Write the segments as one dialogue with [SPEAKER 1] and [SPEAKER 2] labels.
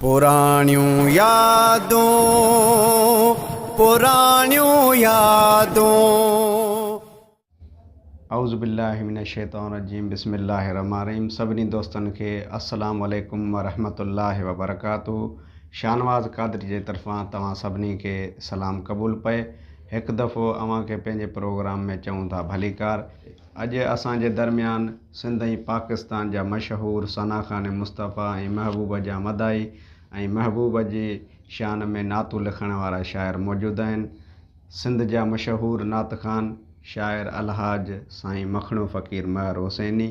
[SPEAKER 1] پراڻيون يادون پراڻيون يادون. اعوذ بالله من الشيطان الرجيم بسم الله الرحمن الرحيم سڀني دوستن کي السلام عليڪم ورحمة الله وبرڪاته شاهنواز قادري جي طرفان توهان سڀني کي سلام قبول پئي هڪ دفعو اوهان کي پنهنجي پروگرام ۾ چئون ٿا ڀليڪار اڄ اسان جي درميان سنڌ ۽ پاڪستان جا مشهور ثنا خوان مصطفيٰ ۽ محبوب جا مداحي ۽ محبوب جي شان ۾ نعتون لکڻ وارا شاعر موجود آهن سنڌ جا مشهور نعت خوان شاعر الحاج سائين مکڻو فقير مهر حسيني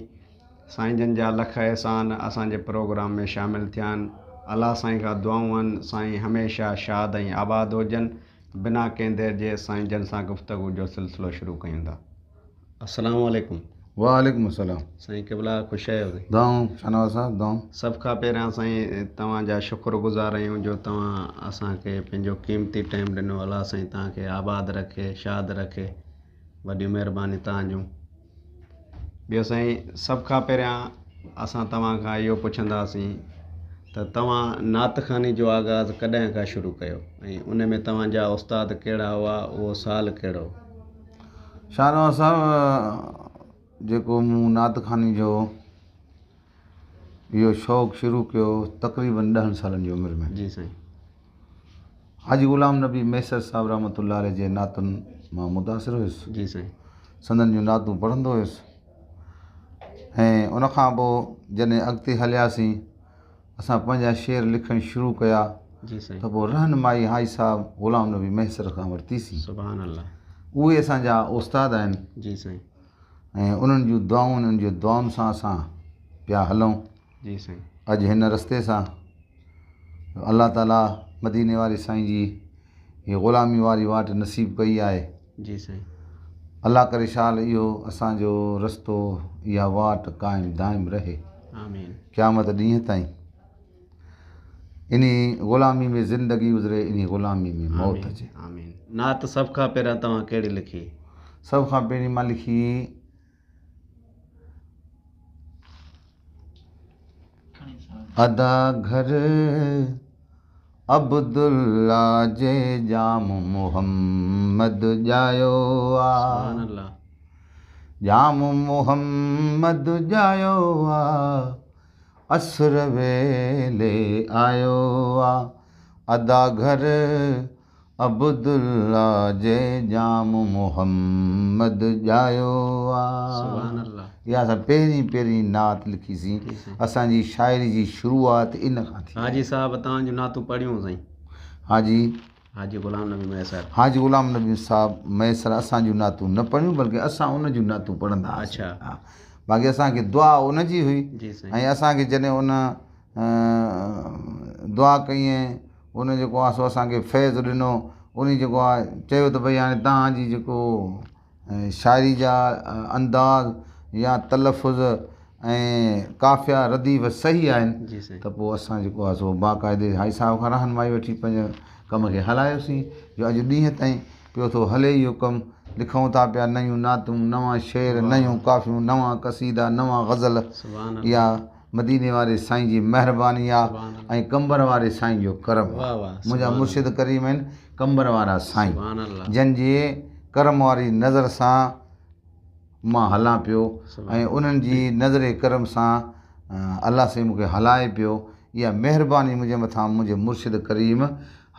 [SPEAKER 1] سائين جن جا لک احسان اسان جي پروگرام ۾ شامل ٿيا آهن الله سائين کان دعائون آهن سائين هميشه شاد ۽ آباد هجن بنا ڪنهن دير جي سائين جن سان گفتگو جو سلسلو شروع ڪيون ٿا. السلام عليڪم.
[SPEAKER 2] وعليڪم السلام.
[SPEAKER 1] سائين قبلا خوش آهيو سائين.
[SPEAKER 2] دعائون شاهنواز صاحب دعائون.
[SPEAKER 1] سڀ کان پهريان سائين توهان جا شڪر گذار آهيون جو توهان اسان کي پنهنجو قيمتي ٽائيم ڏنو الله سائين توهان کي آباد رکي شاد رکي وڏيون مهربانيون توهان جون ٻيو سائين سڀ کان پهريان اسان توهان کان اهو پڇنداسين ته توهان نعت خواني جو آغاز ڪڏهن کان شروع ڪيو ۽ ان ۾ توهان جا استاد ڪهڙا هئا اهو سال ڪهڙو هو؟
[SPEAKER 2] شاهنواز صاحب جيڪو مون نعت خواني جو اهو شوق شروع ڪيو تقريبن ڏهن سالن جي عمر ۾
[SPEAKER 1] جي سائين
[SPEAKER 2] حاجي غلام نبي مهيسر صاحب رحمة الله عليه جي نعتن مان متاثر هيس
[SPEAKER 1] جي سائين
[SPEAKER 2] سندن جون نعتون پڙهندو هيس ۽ ان کان پوء جڏهن اڳتي هلياسين اسان پنهنجا شعر لکڻ شروع ڪيا
[SPEAKER 1] جي سائين
[SPEAKER 2] ته پوء رهنمائي حاجي صاحب غلام نبي مهيسر کان ورتيسين.
[SPEAKER 1] سبحان الله.
[SPEAKER 2] اهي اسان جا استاد آهن.
[SPEAKER 1] جي سائين.
[SPEAKER 2] ۽ انهن جون دعائون انهن جي دعائن سان اسان پيا هلون.
[SPEAKER 1] جي سائين.
[SPEAKER 2] اڄ هن رستي سان الله تعالي مديني واري سائين جي هي غلامي واري واٽ نصيب ڪئي آهي.
[SPEAKER 1] جي سائين.
[SPEAKER 2] الله ڪري شال اهو اسان جو رستو اها واٽ قائم دائم رهي.
[SPEAKER 1] آمين.
[SPEAKER 2] قيامت ڏينهن تائين انهي غلامي ۾ زندگي گذري انهي غلامي ۾ موت اچي.
[SPEAKER 1] آمين. نعت سڀ کان پهريان توهان ڪهڙي لکي؟
[SPEAKER 2] سڀ کان پهرين مان لکي. ادا گهر عبدالله جي ڄام محمد ڄايو آ. ڄام محمد ڄايو آ عصر ويلي آيو آ ادا گهر عبدالله جي ڄام محمد ڄايو آ.
[SPEAKER 1] سبحان الله.
[SPEAKER 2] اها اسان پهرين پهرين نعت لکي سين. اسان جي شاعري جي شروعات ان کان ٿي.
[SPEAKER 1] حاجي صاحب توهان جون نعتون پڙهيون سائين.
[SPEAKER 2] حاجي.
[SPEAKER 1] حاجي غلام نبي مهيسر.
[SPEAKER 2] حاجي غلام نبي صاحب مهيسر اسان جون نعتون نه پڙهيون بلڪه اسان ان جون نعتون پڙهندا هئاسين.
[SPEAKER 1] اڇا.
[SPEAKER 2] باقي اسان کي دعا ان جي هئي.
[SPEAKER 1] جي سائين.
[SPEAKER 2] ۽ اسان کي جڏهن ان دعا ڪئي ۽ ان جيڪو آهي سو اسان کي فيض ڏنو انهي جيڪو آهي چيو ته ڀئي هاڻي توهان جي جيڪو شاعري جا انداز يا تلفظ ۽ قافيا رديف صحيح آهن ته پوء اسان جيڪو آهي سو باقاعدي حاجي صاحب کان رهنمائي وٺي پنهنجي ڪم کي هلايوسين جو اڄ ڏينهن تائين پيو ٿو هلي اهو ڪم لکون ٿا پيا نيون نعتون نوان شعر نيون ڪافيون نوان قصيدا نوان غزل اها مديني واري سائين جي مهرباني آ ۽ قمبر واري سائين جو ڪرم آ منهنجا مرشد ڪريم آهن قمبر وارا سائين جن جي ڪرم واري نظر سان مان هلان پيو ۽ انهن جي نظر ڪرم سان الله سائين مونکي هلائي پيو اها مهرباني منهنجي مٿان منهنجي مرشد ڪريم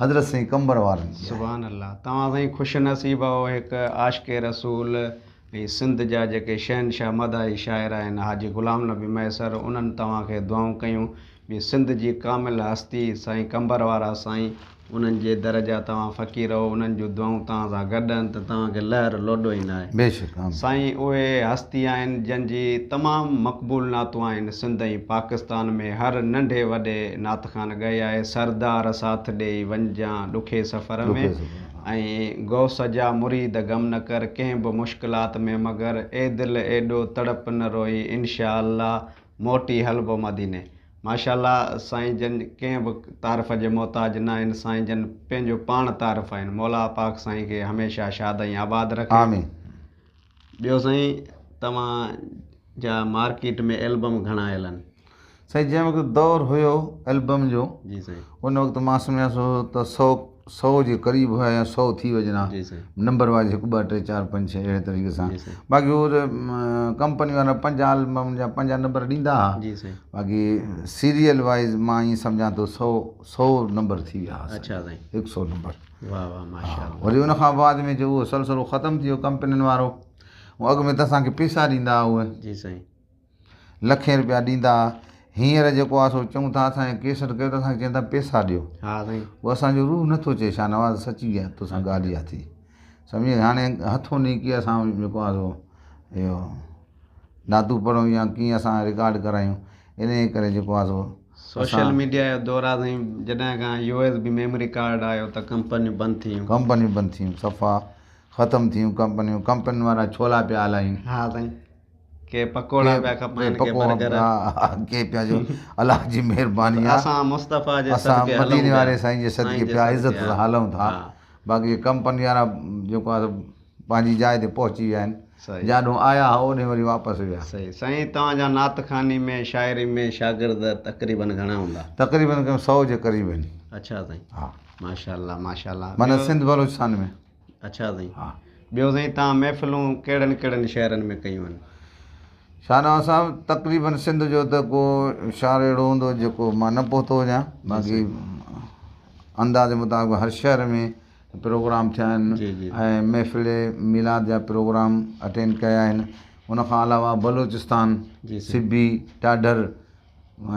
[SPEAKER 2] حضرت سائين قمبر وارن جي آهي.
[SPEAKER 1] سبحان الله توهان سائين خوش نصيب آهو هڪ عاشق رسول ۽ سنڌ جا جيڪي شهنشاهه مداحي شاعر آهن حاجي غلام نبي مهيسر انهن توهان کي دعائون ڪيون ٻي سنڌ جي ڪامل هستي سائين قمبر وارا سائين انهن جي در جا توهان فقير هو انهن جون دعائون توهان سان گڏ آهن ته توهان کي لهر لوڏو ئي ناهي.
[SPEAKER 2] بيشڪ آمين.
[SPEAKER 1] سائين اهي هستي آهن جن جي تمام مقبول نعتون آهن سنڌ ۽ پاڪستان ۾ هر ننڍي وڏي نعت خوان ڳائي آهي سردار ساٿ ڏيئي وڃجان ڏکي سفر ۾.
[SPEAKER 2] ڏکي سفر ۾.
[SPEAKER 1] ۽ غوث جا مريد غم نه ڪر ڪنهن به مشڪلات ۾ مگر اي دل ايڏو تڙپ نه روئي انشاء الله موٽي هلبو مديني. ماشاء الله سائين جن ڪنهن به تعارف جي محتاج نه آهن سائين جن پنهنجو پاڻ تعارف آهن مولا پاڪ سائين کي هميشه شاد ۽ آباد رکي.
[SPEAKER 2] آمين.
[SPEAKER 1] ٻيو سائين توهان جا مارڪيٽ ۾ البم گهڻا آيل آهن؟
[SPEAKER 2] سائين جنهن وقت دور هيو البم جو
[SPEAKER 1] جي سائين
[SPEAKER 2] ان وقت مان سمجهان ٿو ته سو سو جي قريب هيا يا سو ٿي وڃن ها
[SPEAKER 1] جي سائين
[SPEAKER 2] نمبر وائز هڪ ٻه ٽي چار پنج ڇهه اهڙي طريقي سان
[SPEAKER 1] جي سائين
[SPEAKER 2] باقي هو ته ڪمپني وارا 50 البم جا 50 نمبر ڏيندا ها
[SPEAKER 1] جي سائين
[SPEAKER 2] باقي سيريل وائز مان ائين سمجهان ٿو سو سو نمبر ٿي ويا ها
[SPEAKER 1] اڇا سائين
[SPEAKER 2] هڪ سو نمبر
[SPEAKER 1] واهه واهه ماشاءالله
[SPEAKER 2] وري ان کان بعد ۾ جو اهو سلسلو ختم ٿي ويو ڪمپنين وارو اڳ ۾ ته اسان کي پيسا ڏيندا هئا اهي
[SPEAKER 1] جي سائين
[SPEAKER 2] لکين روپيا ڏيندا ها. هينئر جيڪو آهي سو چئون ٿا اسان جا ڪيسٽ ڪيو ته اسان کي چون ٿا پيسا ڏيو.
[SPEAKER 1] ها سائين.
[SPEAKER 2] پوء اسان جو روح نٿو چئي شاهنواز سچي آهي توسان ڳالهه اها ٿي سمجهي هاڻي هٿو نيڪي اسان جيڪو آهي سو اهو نعتون پڙهون يا ڪيئن اسان رڪارڊ ڪرايون انهيء ڪري جيڪو آهي سو
[SPEAKER 1] سوشل ميڊيا جو دور آهي سائين جڏهن کان U S B memory card آيو ته ڪمپنيون بند ٿي ويون.
[SPEAKER 2] ڪمپنيون بند ٿي ويون صفا ختم ٿي ويون ڪمپنيون ڪمپنين وارا ڇولا پيا هلائين.
[SPEAKER 1] ها سائين. ڪي پڪوڙا پيا کپائن ڪي برگر.
[SPEAKER 2] ڪي پيا جو الله جي مهرباني آ
[SPEAKER 1] اسان مصطفيٰ جي
[SPEAKER 2] اسان
[SPEAKER 1] صدقي هلون
[SPEAKER 2] مديني
[SPEAKER 1] پيا
[SPEAKER 2] واري سائين جي صدقي
[SPEAKER 1] سائين جي
[SPEAKER 2] پيا عزت
[SPEAKER 1] صدقي
[SPEAKER 2] سان هلون ٿا باقي ڪمپني وارا جيڪو آ سو پنهنجي جاء تي پهچي ويا آهن
[SPEAKER 1] صحيح
[SPEAKER 2] جاڏو آيا ها اوڏي وري واپس ويا.
[SPEAKER 1] صحيح سائين توهان جا نعت خواني ۾ شاعري ۾ شاگرد تقريبن گهڻا هوندا؟
[SPEAKER 2] تقريبن 100 جي قريب آهن.
[SPEAKER 1] اڇا سائين
[SPEAKER 2] ها
[SPEAKER 1] ماشاءالله ماشاءالله
[SPEAKER 2] معنيٰ سنڌ بلوچستان ۾.
[SPEAKER 1] اڇا سائين
[SPEAKER 2] ها.
[SPEAKER 1] ٻيو سائين توهان محفلون ڪهڙن ڪهڙن شهرن ۾ ڪيون آهن؟
[SPEAKER 2] شاهنواز صاحب تقريبن سنڌ جو ته ڪو شهر اهڙو هوندو جيڪو مان نه پهتو هجان باقي انداز مطابق هر شهر ۾ پروگرام ٿيا آهن ۽ محفل ميلاد جا پروگرام اٽينڊ ڪيا آهن ان کان علاوه بلوچستان سبي ڍاڍر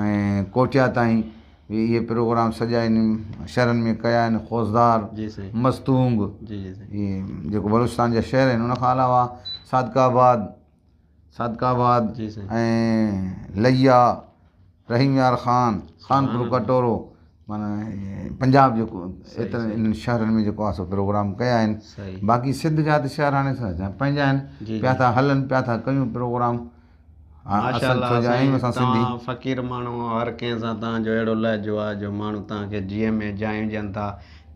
[SPEAKER 2] ۽ ڪوئٽيا تائين به اهي پروگرام سڄا انهن شهرن ۾ ڪيا آهن خوزدار، مستونگ اهي جيڪو بلوچستان جا شهر آهن ان کان علاوه صادق آباد صادق آباد ۽ ليا رحيم يار خان خانپور ڪٽورو معنيٰ پنجاب جيڪو ايترن انهن شهرن ۾ جيڪو آهي سو پروگرام ڪيا آهن باقي سنڌ جا ته شهر هاڻي پنهنجا آهن پيا ٿا هلن پيا ٿا ڪيون پروگرام
[SPEAKER 1] ماشاء الله سائين توهان فقير ماڻهو آهيو هر ڪنهن سان توهان جو اهڙو لهجو آهي جو ماڻهو توهان کي جيء ۾ جايون ڏين ٿا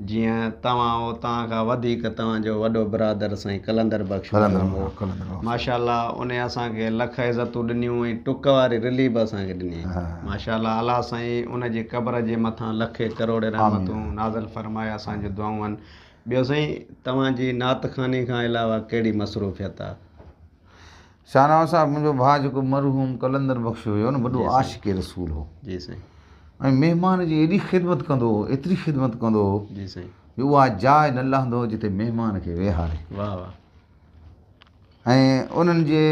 [SPEAKER 1] جيئن توهان آهو توهان کان وڌيڪ توهان جو وڏو برادر سائين قلندر بخش مرحوم هو ماشاء الله انهي اسان کي لک عزتون ڏنيون ۽ ٽڪ واري رلي به اسان کي ڏني ماشاء الله الله سائين ان جي قبر جي مٿان لکين ڪروڙين رحمتون نازل فرمائي اسان جون دعائون آهن ٻيو سائين توهان جي نعت خواني کان علاوه ڪهڙي مصروفيت آهي.
[SPEAKER 2] شاهنواز صاحب منهنجو ڀاء جيڪو مرحوم قلندر بخش هيو نه وڏو عاشق رسول هو
[SPEAKER 1] جي سائين
[SPEAKER 2] ۽ مهمان جي ايڏي خدمت ڪندو هو ايتري خدمت ڪندو هو
[SPEAKER 1] جي سائين
[SPEAKER 2] جو اها جاء نه لهندو هو جتي مهمان کي ويهاري
[SPEAKER 1] واه واه
[SPEAKER 2] ۽ انهن جي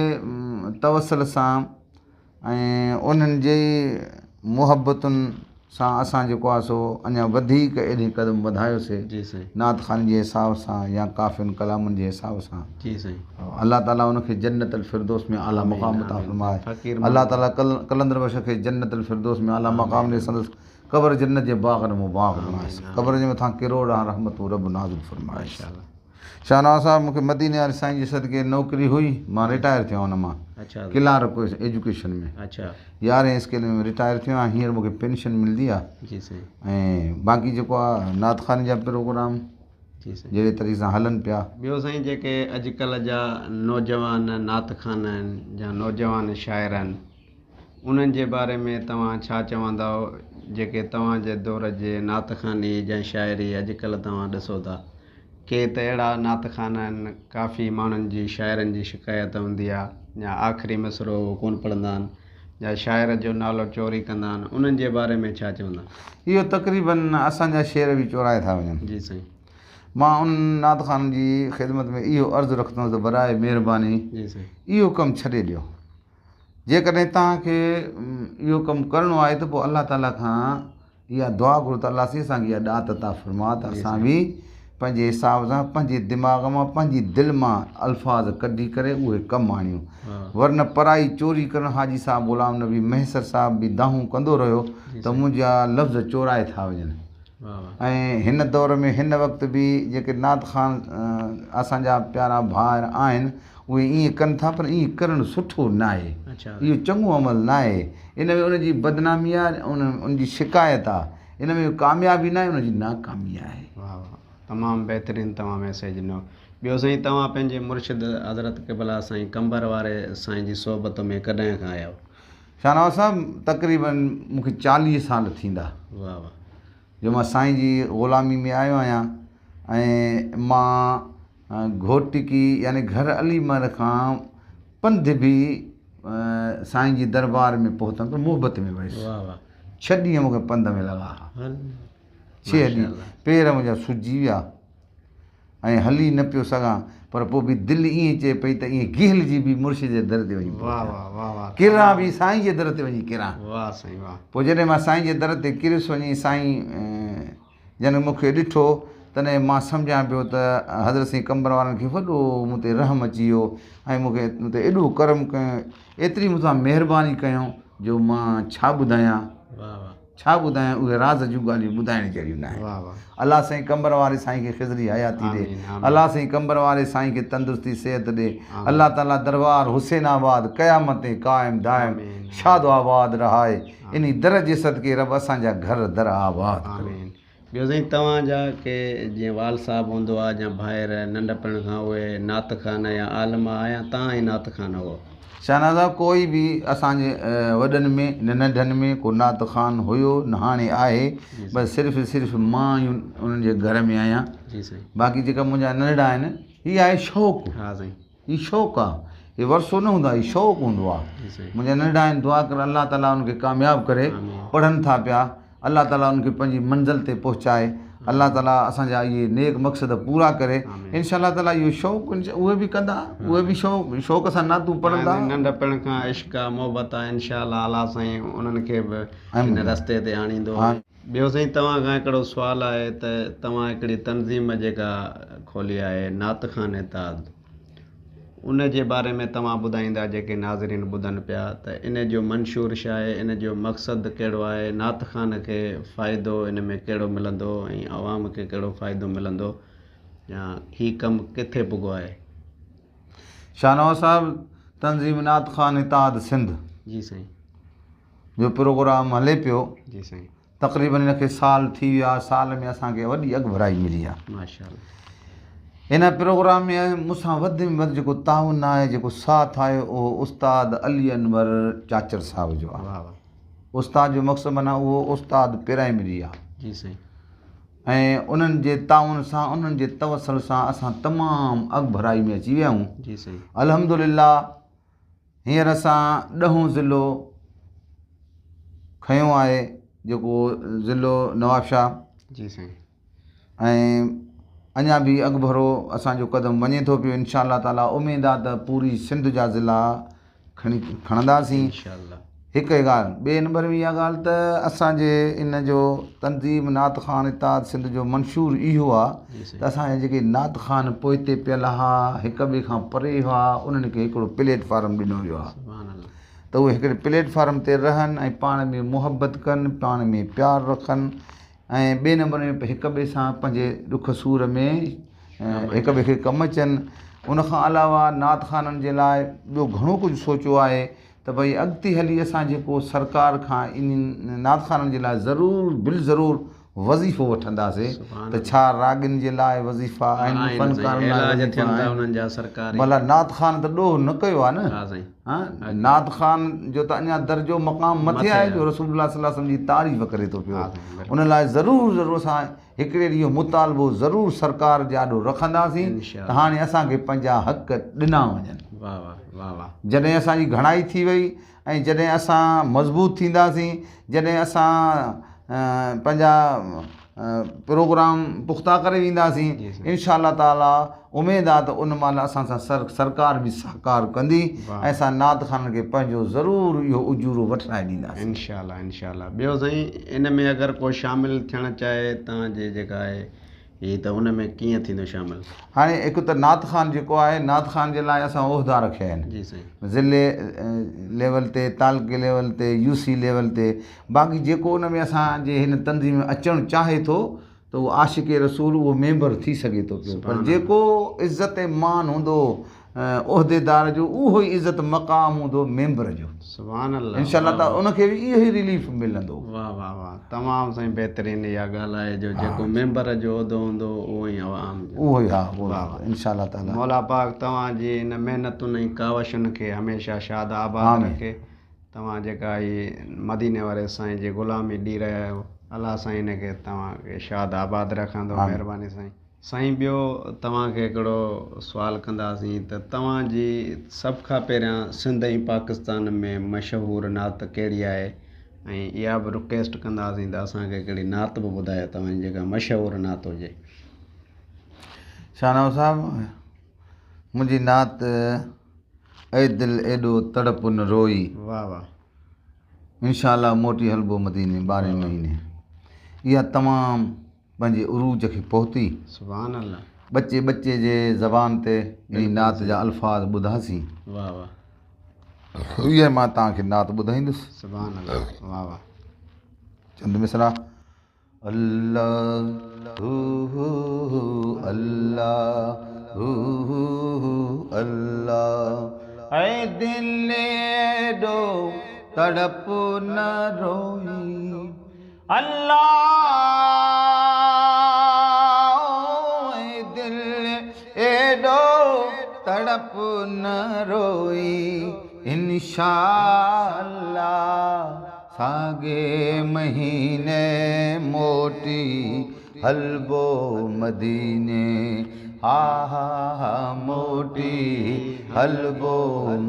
[SPEAKER 2] توسل سان ۽ انهن جي محبتن سان اسان جيڪو آهي سو اڃا وڌيڪ ايڏي قدم وڌايوسي
[SPEAKER 1] جي سائين.
[SPEAKER 2] نعت خواني جي حساب سان يا ڪافين ڪلامن جي حساب سان.
[SPEAKER 1] جي سائين.
[SPEAKER 2] الله تعالي ان کي جنت الفردوس ۾ اعليٰ مقام عطا فرمائي.
[SPEAKER 1] فقير
[SPEAKER 2] الله تعالي قلندر بخش کي جنت الفردوس ۾ اعليٰ مقام ڏي سندس قبر جنت جي باغ نمو باغ بڻائيس قبر جي مٿان ڪروڙها رحمتون رب نازل فرمائيس.
[SPEAKER 1] ماشاءالله.
[SPEAKER 2] شاهنواز صاحب مون کي مديني واري سائين جي صدقي نوڪري هئي مان رٽائر ٿيو آهيان ان مان ڪلارڪ هيس ايجوڪيشن ۾ يارهين اسڪيل ۾ رٽائر ٿيو آهيان هينئر مون کي پينشن ملندي آهي ۽ باقي جيڪو آهي نعت خواني جا پروگرام جهڙي طريقي سان هلن پيا.
[SPEAKER 1] ٻيو سائين جيڪي اڄڪلهه جا نوجوان نعت خوان آهن يا نوجوان شاعر آهن انهن جي باري ۾ توهان ڇا چوندؤ جيڪي توهان جي دور جي نعت خواني يا شاعري اڄڪلهه توهان ڏسو ٿا ڪي ته اهڙا نعت خوان آهن ڪافي ماڻهن جي شاعرن جي شڪايت هوندي آهي يا آخري مصرعو اهو ڪونه پڙهندا آهن يا شاعر جو نالو چوري ڪندا آهن انهن جي باري ۾ ڇا چوندا.
[SPEAKER 2] اهو تقريباً اسان جا شعر به چورائي ٿا وڃن.
[SPEAKER 1] جي سائين.
[SPEAKER 2] مان انهن نعت خوانن جي خدمت ۾ اهو عرض رکندس ته براء مهرباني
[SPEAKER 1] جي سائين.
[SPEAKER 2] اهو ڪم ڇڏي ڏيو. جيڪڏهن توهان کي اهو ڪم ڪرڻو آهي ته پوء الله تعاليٰ کان اها دعا گهرو ته الله سائين اسان کي اها ڏات عطا فرما ته اسان به پنهنجي حساب سان پنهنجي دماغ مان پنهنجي دل مان الفاظ ڪڍي ڪري اهي ڪم آڻيون ورنه پرائي چوري ڪرڻ حاجي صاحب غلام نبي مهيسر صاحب به دانهون ڪندو رهيو ته منهنجا لفظ چورائي ٿا وڃن ۽ هن دور ۾ هن وقت به جيڪي نعت خوان اسان جا پيارا ڀائر آهن اهي ائين ڪن ٿا پر ائين ڪرڻ سٺو ناهي اهو چڱو عمل ناهي ان ۾ ان جي بدنامي آهي ان جي شڪايت آهي ان ۾ ڪاميابي ناهي ان جي ناڪامي آهي.
[SPEAKER 1] واه واه تمام بهترين توهان ميسيج ڏنو ٻيو سائين توهان پنهنجي مرشد حضرت قبلا سائين قمبر واري سائين جي صحبت ۾ ڪڏهن کان آيا.
[SPEAKER 2] شاهنواز صاحب تقريبن مون کي چاليهه سال ٿيندا
[SPEAKER 1] واه واه.
[SPEAKER 2] جو مان سائين جي غلامي ۾ آيو آهيان ۽ مان گهوٽڪي يعني گهر علي مهر کان پنڌ به سائين جي دربار ۾ پهتم ته محبت ۾ ويس.
[SPEAKER 1] واه واه.
[SPEAKER 2] ڇهه ڏينهن مون کي پنڌ ۾ لڳا ها. ڇهه ڏينهن پير منهنجا سجي ويا. ۽ هلي نه پيو سگهان پر پوء به دل ائين چئي پئي ته ائين گهلجي به مرشد جي در تي وڃي پهچان. ڪران به سائين جي در تي وڃي ڪران. پوء جڏهن مان سائين جي در تي ڪريس وڃي سائين جن مون کي ڏٺو تڏهن مان سمجهان پيو ته حضرت سائين قمبر وارن کي وڏو مون تي رحم اچي ويو ۽ مون کي مون تي ايڏو ڪرم ڪيو ايتري مون سان مهرباني ڪيائون جو مان ڇا ٻڌايان. ڇا ٻڌايان اهي راز جون ڳالهيون ٻڌائڻ جهڙيون ناهن. الله سائين قمبر واري سائين کي خضري حياتي ڏي. الله سائين قمبر واري سائين کي تندرستي صحت ڏي. الله تعالي دربار حسين آباد قيامت تائين قائم دائم شاد و آباد رهائي. انهي در جي صدقي رب اسان جا گهر در آباد ڪري.
[SPEAKER 1] ٻيو سائين توهان جا ڪي جيئن والد صاحب هوندو آ يا ڀائر ننڍپڻ کان اهي نعت خوان يا عالم آ يا توهان ئي نعت خوان هئو؟
[SPEAKER 2] شهناز صاحب ڪوئي به اسان جي وڏن ۾ نه ننڍن ۾ ڪو نعت خوان هيو نه هاڻي آهي بس صرف صرف مان ئي انهن جي گهر ۾ آهيان باقي جيڪا منهنجا ننڍڙا آهن هي آهي شوق
[SPEAKER 1] ها سائين
[SPEAKER 2] هي شوق آ هي ورثو نه هوندو آ هي شوق هوندو آ منهنجا ننڍڙا آهن دعا ڪر الله تعالي انهن کي ڪامياب ڪري پڙهن ٿا پيا الله تعالي انهن کي پنهنجي منزل تي پهچائي الله تعالي اسان جا اهي نيڪ مقصد پورا ڪري انشاء الله تعالي اهو شوق اهي به ڪندا اهي به شوق شوق سان نعتون پڙهندا.
[SPEAKER 1] ننڍپڻ کان عشق آ محبت آ انشاء الله الله سائين انهن کي به ان رستي تي آڻيندو. ٻيو سائين توهان کان هڪڙو سوال آهي ته توهان هڪڙي تنظيم جيڪا کولي آهي نعت خوان اتحاد ان جي باري ۾ توهان ٻڌائيندا جيڪي ناظرين ٻڌن پيا ته ان جو منشور ڇا آهي ان جو مقصد ڪهڙو آهي نعت خوان کي فائدو ان ۾ ڪهڙو ملندو ۽ عوام کي ڪهڙو فائدو ملندو يا هي ڪم ڪٿي پڳو آهي.
[SPEAKER 2] شاهنواز صاحب تنظيم نعت خوان اتحاد سنڌ
[SPEAKER 1] جي سائين.
[SPEAKER 2] جو پروگرام هلي پيو
[SPEAKER 1] جي سائين.
[SPEAKER 2] تقريبن ان کي سال ٿي ويو آهي سال ۾ اسان کي وڏي اڳڀرائي ملي آهي
[SPEAKER 1] ماشاء الله.
[SPEAKER 2] هن پروگرام ۾ مون سان وڌ ۾ وڌ جيڪو تعاون آهي جيڪو ساٿ آهي اهو استاد علي انور چاچڙ صاحب جو آهي
[SPEAKER 1] واه واه.
[SPEAKER 2] استاد جو مقصد معنيٰ اهو استاد پرائمري آهي
[SPEAKER 1] جي سائين.
[SPEAKER 2] ۽ انهن جي تعاون سان انهن جي توسل سان اسان تمام اڳڀرائي ۾ اچي ويا آهيون
[SPEAKER 1] جي سائين.
[SPEAKER 2] الحمدلله هينئر اسان ڏهون ضلعو کنيو آهي جيڪو ضلعو نوابشاهه
[SPEAKER 1] جي سائين
[SPEAKER 2] ۽ اڃا به اڳڀرو اسان جو قدم وڃي ٿو پيو انشاء الله تعالي اميد آ ته پوري سنڌ جا ضلعا کڻي کڻنداسين
[SPEAKER 1] انشاء الله
[SPEAKER 2] هڪ هي ڳالهه ٻئي نمبر ۾ اها ڳالهه ته اسان جي ان جو تنظيم نعت خوان اتحاد سنڌ جو منشور اهو آ ته اسان جا جيڪي نعت خوان پوئتي پيل ها هڪ ٻئي کان پري هئا انهن کي هڪڙو پليٽ فارم ڏنو ويو آ ته اهي هڪڙي پليٽ فارم تي رهن ۽ پاڻ ۾ محبت ڪن پاڻ ۾ پيار رکن ۽ ٻئي نمبر ۾ هڪ ٻئي سان پنهنجي ڏک سور ۾ هڪ ٻئي کي ڪم اچن ان کان علاوه نعت خوانن جي لاء ٻيو گهڻو ڪجهه سوچيو آهي ته ڀئي اڳتي هلي اسان جيڪو سرڪار کان انهن نعت خوانن جي لاء ضرور بالضرور وظيفو وٺنداسي ته ڇا راڳين جي لاء وظيفا آهن فنڪارن لاء وظيفا آهن ڀلا نعت خوان ته ڏوهه نه ڪيو آهي نه ها نعت خوان جو ته اڃا درجو مقام مٿي آهي جو رسول الله صلي الله عليه وسلم جي تعريف ڪري ٿو پيو ان لاء ضرور ضرور اسان هڪڙي ڏينهن اهو مطالبو ضرور سرڪار جي آڏو رکنداسين ته هاڻي اسان کي پنهنجا حق ڏنا وڃن. جڏهن اسان جي گهڻائي ٿي وئي ۽ جڏهن اسان مضبوط ٿينداسين، جڏهن اسان پنهنجا پروگرام پختا ڪري وينداسين، انشاء الله تعاليٰ اميد آ ته ان مهل اسان سان سرڪار به سهڪار ڪندي ۽ اسان نعت خوانن کي پنهنجو ضرور اهو اجورو وٺرائي ڏينداسين.
[SPEAKER 1] انشاء الله انشاء الله ٻيو سائين ان ۾ اگر ڪو شامل ٿيڻ چاهي توهان جي جيڪا آهي هي ته ان ۾ ڪيئن ٿيندو شامل.
[SPEAKER 2] هاڻي هڪ ته نعت خوان جيڪو آهي نعت خوان جي لاء اسان عهدا رکيا آهن
[SPEAKER 1] جي سائين.
[SPEAKER 2] ضلعي ليول تي تعلقي ليول تي يو سي ليول تي باقي جيڪو ان ۾ اسان جي هن تنظيم ۾ اچڻ چاهي ٿو ته اهو عاشق رسول اهو ميمبر ٿي سگهي ٿو پيو پر جيڪو عزت ۽ مان هوندو عهديدار جو اهو ئي عزت مقام هوندو ميمبر جو
[SPEAKER 1] سبحان الله
[SPEAKER 2] انشاء الله تعالي ان کي به اهو ئي رليف ملندو.
[SPEAKER 1] واه واه واه تمام سائين بهترين اها ڳالهه آهي جو جيڪو ميمبر جو عهدو هوندو اهو ئي عوام جو
[SPEAKER 2] اهو ئي ها اهو ئي انشاء الله تعالي.
[SPEAKER 1] مولا پاڪ توهان جي ان محنتن ۽ ڪاوشن کي هميشه شاد آباد رکي. توهان جيڪا هي مديني واري سائين جي غلامي ڏي رهيا آهيو الله سائين ان کي توهان کي شاد آباد رکندو مهرباني سائين. سائين ٻيو توهان کي هڪڙو سوال ڪنداسين ته توهان جي سڀ کان پهريان سنڌ ۽ پاڪستان ۾ مشهور نعت ڪهڙي آهي ۽ اها به رڪويسٽ ڪنداسين ته اسان کي هڪڙي نعت به ٻڌايو توهان جي جيڪا مشهور نعت هجي.
[SPEAKER 2] شاهنواز صاحب منهنجي نعت اي دل ايڏو تڙپ نه روئي.
[SPEAKER 1] واه واه.
[SPEAKER 2] انشاء الله موٽي هلبو مديني ٻارهين مهيني اها تمام پنهنجي عروج کي پهتي.
[SPEAKER 1] سبحان الله.
[SPEAKER 2] ٻچي ٻچي جي زبان تي انهي نعت جا الفاظ ٻڌاسين.
[SPEAKER 1] واه واه.
[SPEAKER 2] اها مان توهان کي نعت ٻڌائيندس.
[SPEAKER 1] سبحان الله واه واه.
[SPEAKER 2] چند مصرع. الله هو هو الله هو هو الله اي دل ايڏو تڙپ نه روئي. الله اي دل ايڏو تڙپ نه روئي انشاء الله ساڳي مهيني موٽي هلبو مديني ها ها ها موٽي هلبو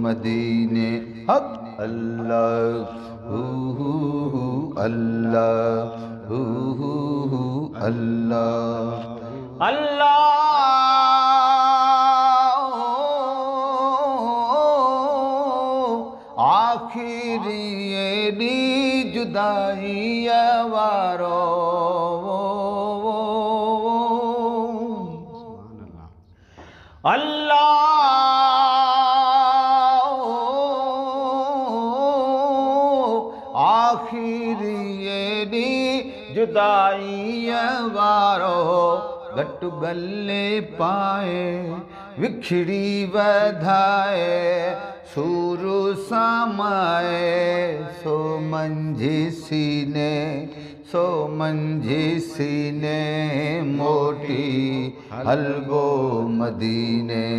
[SPEAKER 2] مديني حق الله هو هو هو الله هو هو هو الله الله آخر ايڏي جدائيء وارو الله آخر ايڏي جدائيء وارو گهٽ ڳلي پائي وکڙي وڌائي سور سامائي سو منجهي سيني سو منجهي سيني موٽي هلبو مديني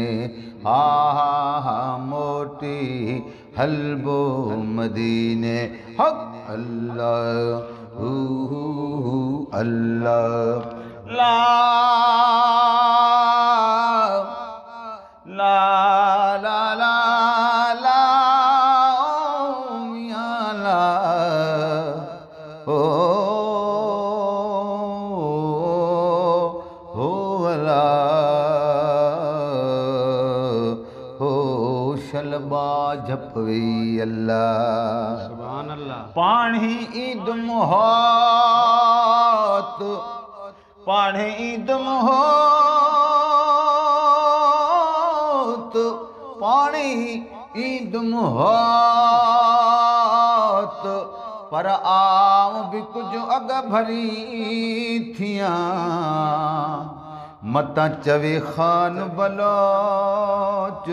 [SPEAKER 2] ها ها ها موٽي هلبو مديني حق الله هو هو هو الله لا لا لا لا لا او ميان لا او هو لا هو شل ٻاجهه پوي الله
[SPEAKER 1] سبحان الله
[SPEAKER 2] پاڻهي ايندم هوت پاڻهي ايندم هوت پاڻهي ايندم هوت پر آئون به ڪجهه اڳ ڀري ٿيان متان چوي خان بلوچ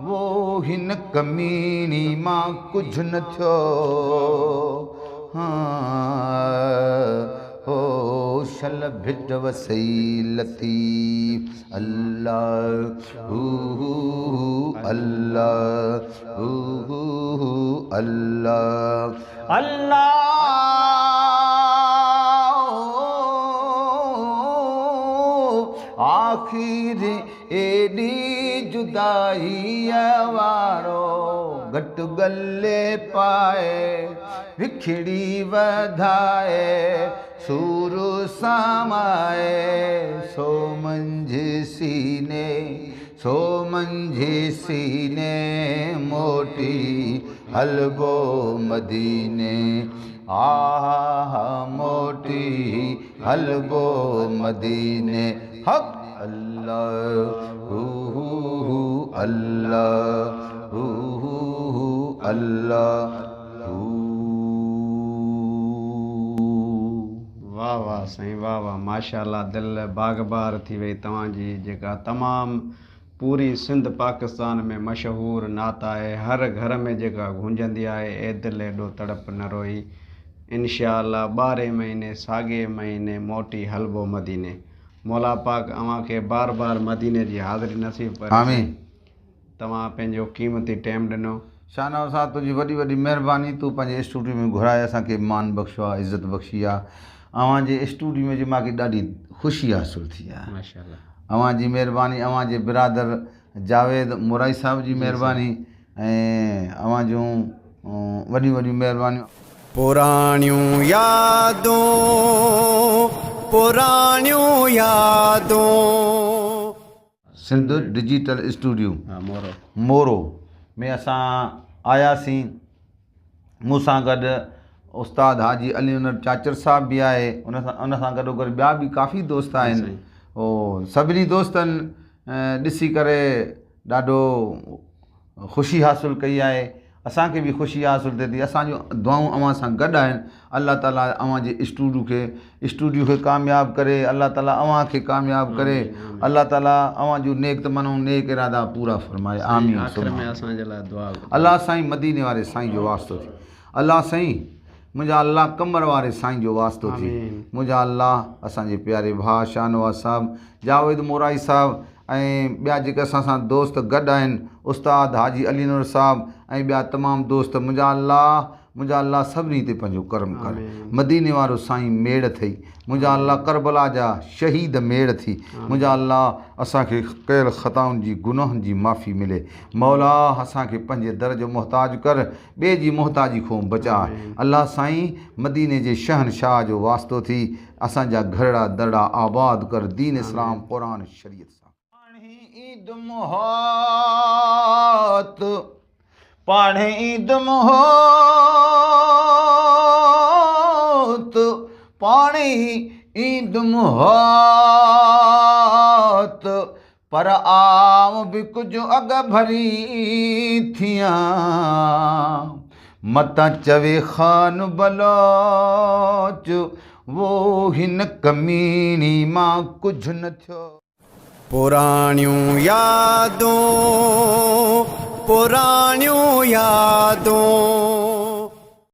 [SPEAKER 2] وو هن ڪميڻي مان ڪجهه نه ٿيو هو شل ڀٽ وسئي لطيف الله هو هو الله هو هو الله الله آخر ايڏي جدائيء وارو گهٽ ڳلي پائي وکڙي وڌائي سور سامائي سو منجهه سيني سو منجهه سيني موٽي هلبو مديني آ موٽي هلبو مديني حق الله هو هو هو الله هو هو هو الله هو.
[SPEAKER 1] واه واه سائين واه واه ماشاءالله دل باغ بهار ٿي وئي توهان جي جيڪا تمام پوري سنڌ پاڪستان ۾ مشهور نعت آهي هر گهر ۾ جيڪا گونجندي آهي اي دل ايڏو تڙپ نه روئي انشاء الله ٻارهين مهيني ساڳي مهيني موٽي هلبو مديني مولا پاڪ اوهان کي بار بار مديني جي حاضري نصيب ڪري
[SPEAKER 2] آمين.
[SPEAKER 1] توهان پنهنجو قيمتي ٽيم ڏنو.
[SPEAKER 2] شاهنواز صاحب تنهنجي وڏي وڏي مهرباني تو پنهنجي اسٽوڊيو ۾ گهرائي اسان کي مان بخشيو آهي عزت بخشي آهي اوهان جي اسٽوڊيو ۾ جي ماکي ڏاڍي خوشي حاصل ٿي آهي
[SPEAKER 1] ماشاءالله
[SPEAKER 2] اوهان جي مهرباني اوهان جي برادر جاويد مورائي صاحب جي مهرباني ۽ اوهان جون وڏيون وڏيون مهربانيون.
[SPEAKER 1] پراڻيون يادون پراڻيون يادون.
[SPEAKER 2] سنڌ ڊجيٽل اسٽوڊيو مورو ۾ اسان آياسين مون سان گڏ استاد حاجي علي انور چاچڙ صاحب به آهي ان سان ان سان گڏو گڏ ٻيا به ڪافي دوست آهن او سڀني دوستن ڏسي ڪري ڏاڍو خوشي حاصل ڪئي آهي اسان کي به خوشي حاصل ٿئي ٿي اسان جون دعائون اوهان سان گڏ آهن الله تعالي اوهان جي اسٽوڊيو کي اسٽوڊيو کي ڪامياب ڪري الله تعالي اوهان کي ڪامياب ڪري الله تعالي اوهان جون نيڪ تمنائون نيڪ ارادا پورا فرمائي آمين
[SPEAKER 1] آخر ۾ اسان جي لاء دعا
[SPEAKER 2] الله سائين مديني واري سائين جو واسطو ٿي الله سائين منهنجا الله قمر واري سائين جو واسطو ٿي منهنجا الله اسان جي پياري ڀاء شاهنواز صاحب جاويد مورائي صاحب ۽ ٻيا جيڪي اسان سان دوست گڏ آهن استاد حاجي علي نور صاحب ۽ ٻيا تمام دوست منهنجا الله منهنجا الله سڀني تي پنهنجو ڪرم ڪر مديني وارو سائين ميڙ ٿئي منهنجا الله ڪربلا جا شهيد ميڙ ٿي منهنجا الله اسان کي ڪيل خطائن جي گناهن جي معافي ملي مولا اسان کي پنهنجي در جو محتاج ڪر ٻئي جي محتاجي کون بچاء الله سائين مديني جي شهنشاهه جو واسطو ٿي اسان جا گهرڙا درڙا آباد ڪر دين اسلام قرآن شريعت سان. پاڻهي ايندم هوت پاڻهي ايندم هوت پاڻهي ايندم هوت پر آئون به ڪجهه اڳ ڀري ٿيان، متان چوي خان بلوچ، وو هن ڪميڻي مان ڪجهه نه ٿيو.
[SPEAKER 1] پراڻيون يادون پراڻيون يادون.